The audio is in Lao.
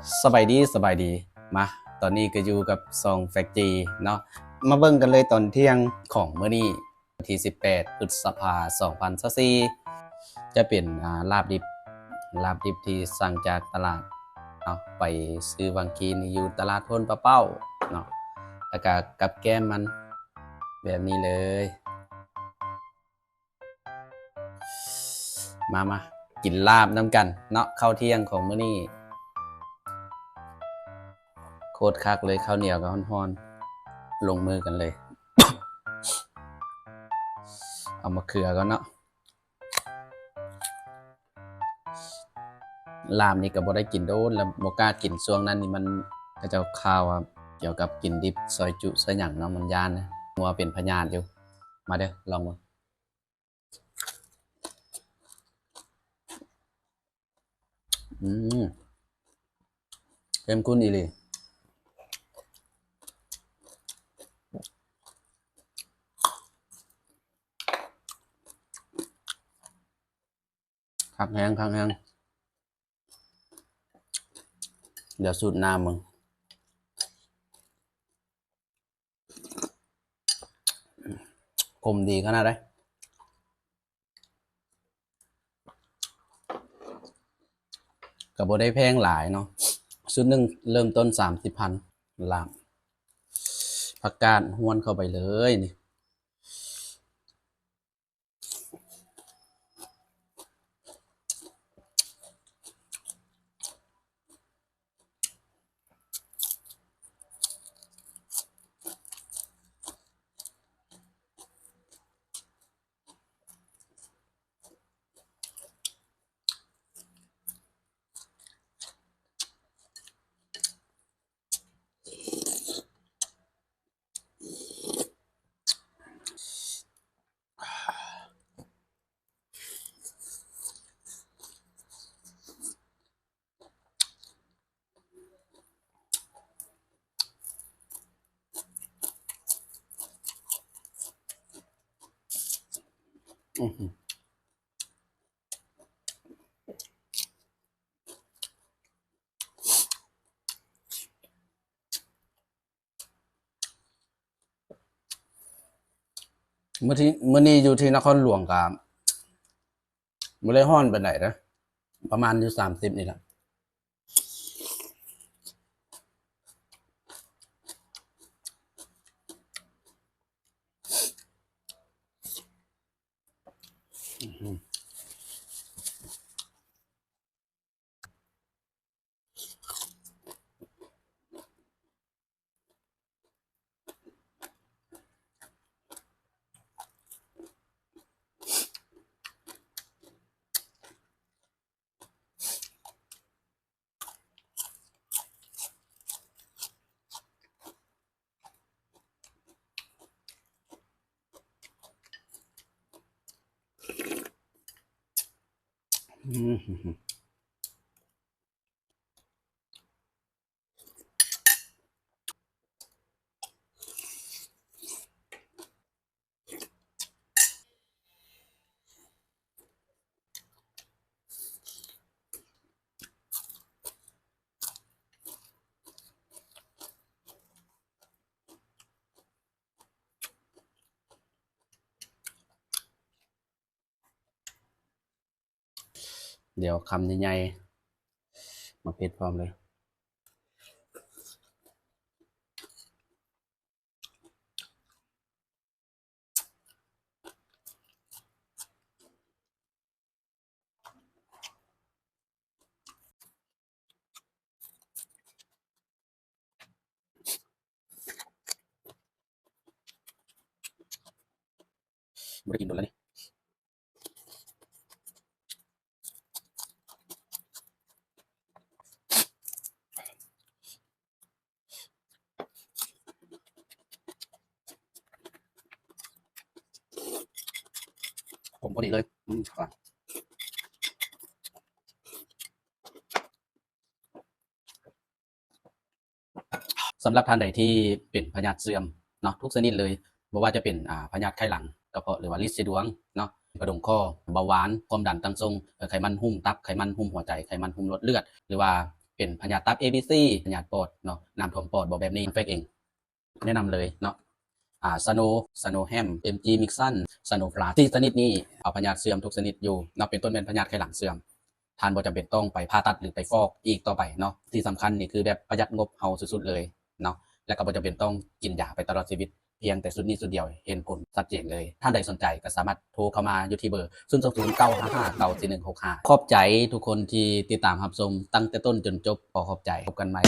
ສະບາຍດີ ສະບາຍດີ. ມາ ຕອນນີ້ກໍຢູ່ກັບຊ່ອງແຟກຈີເນາະ. ມາເບິ່ງກັນເລີຍຕອນທ່ຽງຂອງມື້ນີ້ ວັນທີສິບແປດ ພຶດສະພາ ສອງພັນຊາວສີ່ ຈະເປັນ ອ່າ ລາບດິບ ລາບດິບທີ່ສັ່ງຈາກຕະຫຼາດເນາະ ໄປຊື້ຫວ່າງກີ້ນີ້ຢູ່ຕະຫຼາດໂພນປາເປົ້າເນາະ ແລ້ວກະກັບແກ້ມມັນແບບນີ້ເລີຍ. ມາ ມາ ກິນລາບນຳກັນເນາະ ເຂົ້າທ່ຽງຂອງມື້ນີ້. ໂຄດຄັກເລີຍ ເຂົ້າໜຽວກໍຮ້ອນໆ ລົງມືກັນເລີຍ. ເອົາມະເຂືອກ່ອນເນາະ. ລາບນີ້ກໍບໍ່ໄດ້ກິນໂດນແລ້ວ ບໍ່ກ້າກິນ. ຊ່ວງນັ້ນນີ້ມັນ ເຂົາເຈົ້າຂ່າວວ່າກ່ຽວກັບກິນດິບ ຊອຍຈຸ ຊອຍຫຍັງເນາະ ມັນຢ້ານ ງົວເປັນພະຍາດຢູ່. ມາເດີ້ ລອງເບິ່ງ. ອືມ ເຂັ້ມຂຸ້ນອີ່ຫຼີ. ຄັກແຮງ ຄັກແຮງ. ດຽວສູດນ້ຳເບິ່ງ. ຂົມດີຂະໜາດໃດ. ກໍບໍ່ໄດ້ແພງຫຼາຍເນາະ ຊຸດໜຶ່ງເລີ່ມຕົ້ນສາມສິບພັນ. ລາບ ຜັກກາດຫ້ວນເຂົ້າໄປເລີຍນີ້. ມື້ທີ່ ມື້ນີ້ຢູ່ທີ່ນະຄອນຫຼວງກໍບໍ່ໄດ້ຮ້ອນປານໃດເດ້ ປະມານຢູ່ສາມສິບນີ້ລະ. ດຽວຄຳໃຫຍ່ໆ ມາເຜັດພ້ອມເລີຍ. ບໍ່ໄດ້ກິນດົນແລ້ວນີ້. ຂົມພໍດີເລີຍ. ອືມ ສຳລັບທ່ານໃດທີ່ເປັນພະຍາດເສື່ອມເນາະ ທຸກຊະນິດເລີຍ, ບໍ່ວ່າຈະເປັນ ອ່າ ພະຍາດໄຂ່ຫຼັງ, ກະເພາະ ຫຼືວ່າລິດສີດວງເນາະ, ກະດູກຂໍ້, ເບົາຫວານ, ຄວາມດັນຕັ້ງຊົງ, ເອີ ໄຂມັນຫຸ້ມຕັບ, ໄຂມັນຫຸ້ມຫົວໃຈ, ໄຂມັນຫຸ້ມຫຼອດເລືອດ, ຫຼືວ່າ ປັນພະຍາດຕັບ ເອບີຊີ ພະຍາດປອດເນາະ ນ້ຳຖ້ວມປອດບໍ່ ແບບນີ້ ເຟກເອງ ແນະນຳເລີຍເນາະ ອາ Sano Sano Ham MG Mixan Sano Plus ສີ່ຊະນິດນີ້ເອົາພະຍາດເຊື່ອມທຸກຊະນິດຢູ່ເນາະ ເປັນຕົ້ນແມ່ນພະຍາດໄຂ່ຫຼັງເຊື່ອມ. ທ່ານບໍ່ຈຳເປັນຕ້ອງໄປຜ່າຕັດ ຫຼື ໄປຟອກອີກຕໍ່ໄປເນາະ. ທີ່ສຳຄັນນີ້ຄືແບບປະຢັດງົບເຮົາສຸດໆເລີຍເນາະ ແລະ ກໍບໍ່ຈຳເປັນຕ້ອງກິນຢາໄປຕະຫຼອດຊີວິດ ພຽງແຕ່ຊຸດນີ້ຊຸດດຽວເຫັນຜົນຊັດເຈນເລີຍ. ທ່ານໃດສົນໃຈກໍສາມາດໂທເຂົ້າມາຢູ່ທີ່ເບີ ສູນສອງສູນ ເກົ້າຫ້າຫ້າ ເກົ້າສີ່ໜຶ່ງຫົກຫ້າ. ຂອບໃຈທຸກຄົນທີ່ຕິດຕາມຮັບຊົມຕັ້ງແຕ່ຕົ້ນຈົນຈົບ. ຂໍຂອບໃຈ. ພົບກັນໃໝ່.